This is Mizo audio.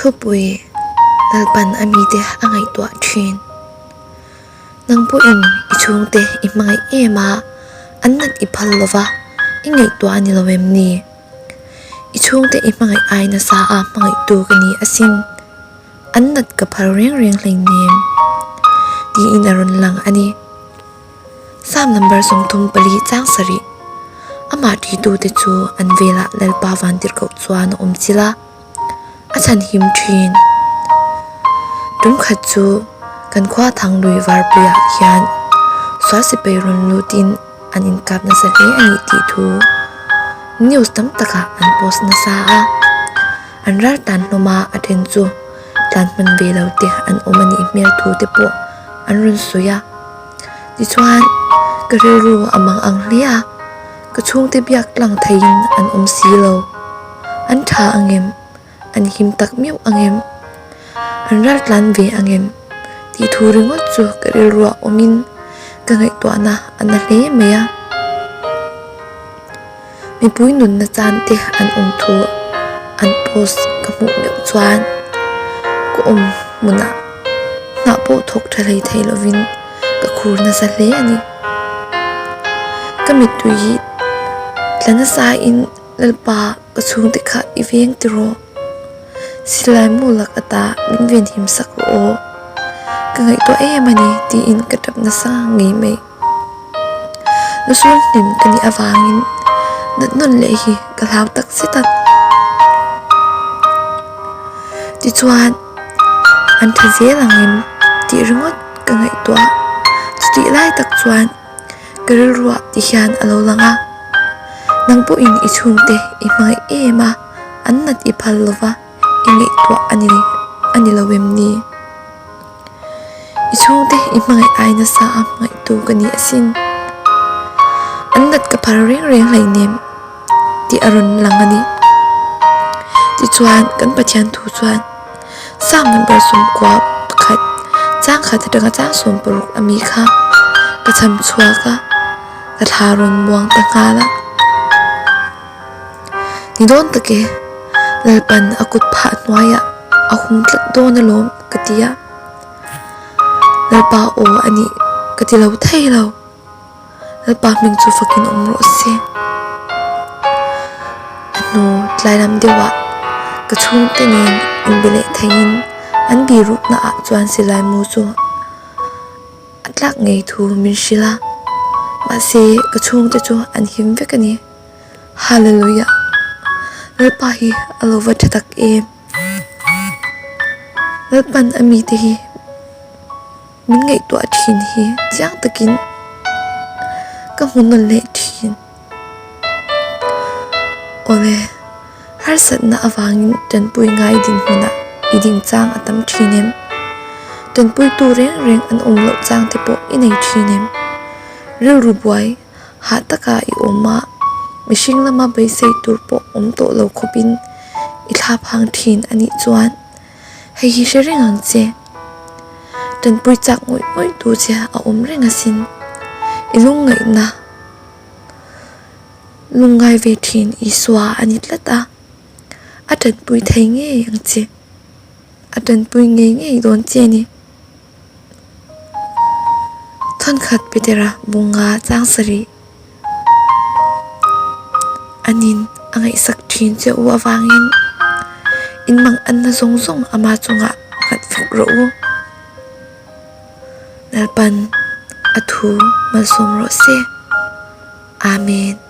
Thupui Lalpan a mite a ngaihtuah thin. Nang pawhin i chhungte i hmangaih em a, an nat i phal lova, i ngaihtuah a ni lo em ni? I chhungte i hmangaih ai nasa a hmangaihtu ka ni asin. An nat ka phal reng reng hleinem. Tiin a rawn lang a ni. Psalm number 34 chang sarih. Amah ṭitute chu an velah Lalpa vantirhkoh chuan a awm chilh a, a chhanhim ṭhin. Tum khat chu kan khua Thanglui Varpuiah hian sual sipai rawn lutin an inkap nasa hle a nih tih thu news tam takah an post nasa a. An ral tan hlawm a, a then chu tlan hman ve lo te an awm a nih hmel thu te pawh an rawn sawi a. Tichuan, ka rilru a mang ang hle a, ka chhungte biak tlang theiin an awm si lo. An tha ang em? An him tak meuh ang em? An ral tlan ve ang em? Tih thu ringawt chu ka rilruah awmin ka ngaihtuahna a na hle mai a. Mipui nunna chan te an awm thu an post ka hmuh meuh chuan ka awm hmunah hnah pawh thawk tha hlei thei lovin ka khur nasa hle a ni. Ka mittui hi tla nasa in Lalpa ka chhungte kha i veng tiraw? Silai mu lak ata min venhim sak rawh aw. Ka ngaihtuah em a ni tiin ka tap nasa ngei mai. Lusun hlim ka nih avangin nat nawn leh hi ka hlau tak zet a. Tichuan, an tha zel angin tih ringawt ka ngaihtuah. Chutih lai tak chuan ka rilruah ti hian a lo lang a, Nang pawhin i chhungte i hmangaih em a, an nat i phal lova i ngaihtuah a ni a ni lo em ni? I chhungte i hmangaih ai nasa a hmangaihtu ka ni asin. An nat ka phar reng reng hleinem tih a rawn lang a ni. Tichuan, kan Pathian thu chuan Psalm number 91 chang khat atanga chang 60 ami kha ka cham chhuak a, ka thla rawn muang ta nghal a. Ni dawn tak e, Lalpan a kut phah hnuaiah a hum tlat dawn alawm ka ti a. Lalpa aw a nih ka ti lo thei lo. Lalpa hming chu fakin awm rawh se. A hnu tlai lam deuhah ka chhungte nen inbe leh theiin an birukna ah chuan silai mu chu a tlak ngei thu min hrilh a. Mahse ka chhungte chu an him vek a ni. Hallelujah! Lalpa hi a lo va tha tak em! Lalpan a mite hi min ngaihtuah thin hi chiang takin ka hmu nawn leh thin. Awle, harsatna avangin tanpui ngai dinhmunah i ding chang a tam thin em? Tanpuitu reng reng an awm loh chang te pawh i nei thin em? Rilru buai. Hah taka i awm a, mihring lama beisei tur pawh awm tawh lo khawpin i thla phang thin a nih chuan hei hi hre reng ang che. Tanpui chak ngawih ngawih tu che a awm reng asin. I lungngaihna lungngai ve thin Isua a ni tlat a, a tanpui thei ngei ang che. A tanpui ngei ngei dawn che a ni. Thawnkhat Petera bunga chang sarih anin a ngaihsak thin che u avangin in mang anna zawng zawng ama chungah nghat vek rawh u. Lalpan a thu malsawm rawh se. Amen.